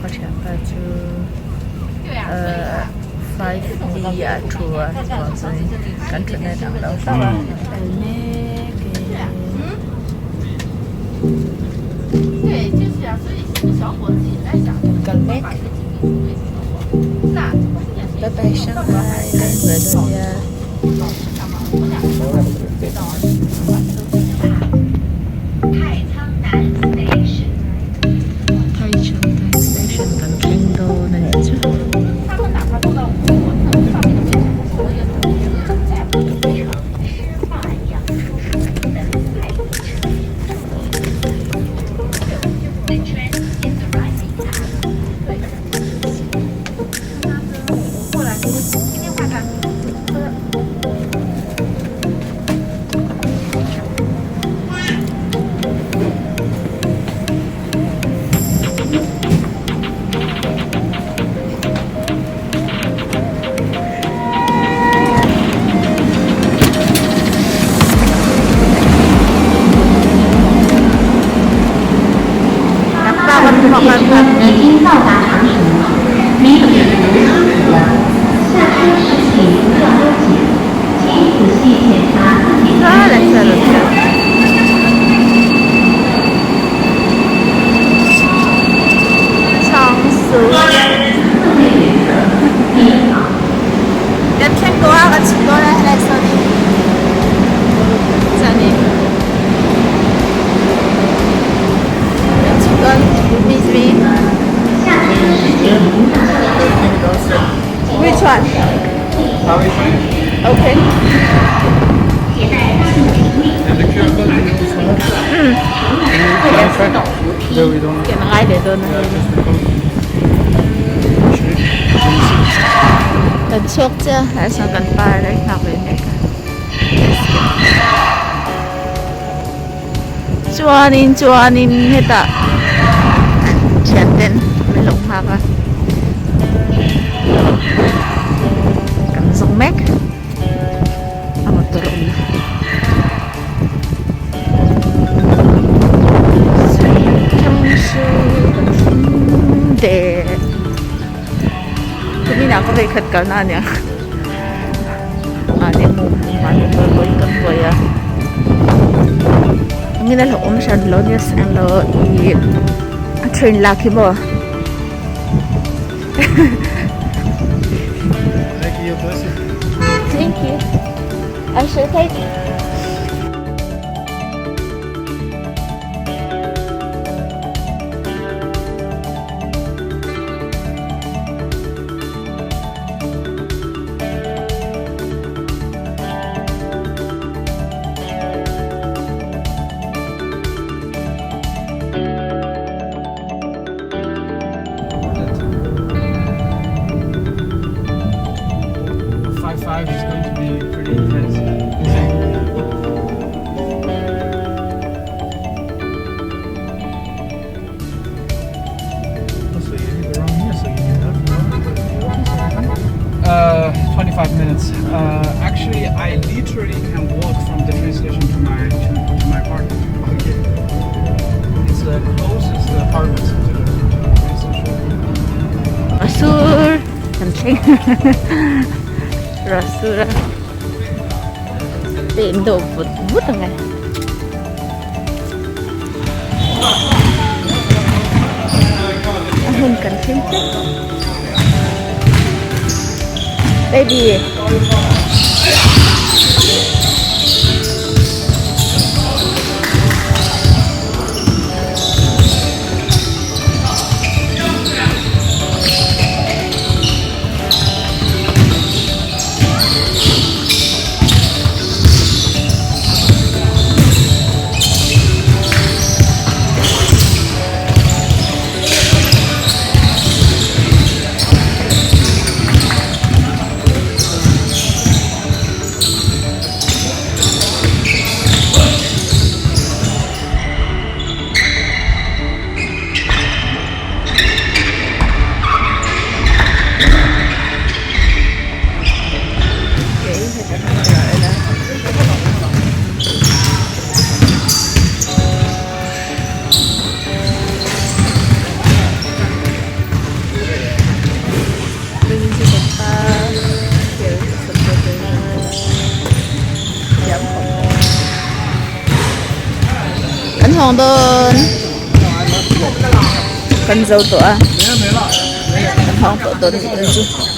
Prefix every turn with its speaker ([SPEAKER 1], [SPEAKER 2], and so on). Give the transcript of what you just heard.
[SPEAKER 1] ka thianpa chu ahh 5D ah a thu a chuvang chuanin kan thutna a dang lo hlauh a kal mek e. Kan kal mek bye bye Shanghai kan hmuh dawn nia. Taichung station kan thleng dawn a nih chu. Kan thleng tawh a kan chhuk dawn a helai sawnin chuanin kan chhuk dawn Which one? Okay. Ngai leh dawn a Kan chhuak chiah a tlai sawn kan pa a rawn nghak ve mek a chuanin chuanin hetah thian ten min lo nghak a kan zawng mek a motor a awm na. Kuminah ka vei khat kalna a nia mahni mu mahni buai kan buai a engin a hlauhawm hran lo nia sang lo ih a train lak hi maw. Thank you. I shall take.
[SPEAKER 2] 5-5 is going to be pretty intense. So you live around here, so you have Uh, 25 minutes. Uh, actually, I literally can walk from the train station to my to, to my apartment. Okay. It's the closest apartment to the, to the train station.
[SPEAKER 1] Rasur kan thleng Rasur a pen deuh vut vut ang e. A hmun kan thleng tep. Baby. hawng dawn kan zo tawh a kan hawng tawh dawn a nih chu.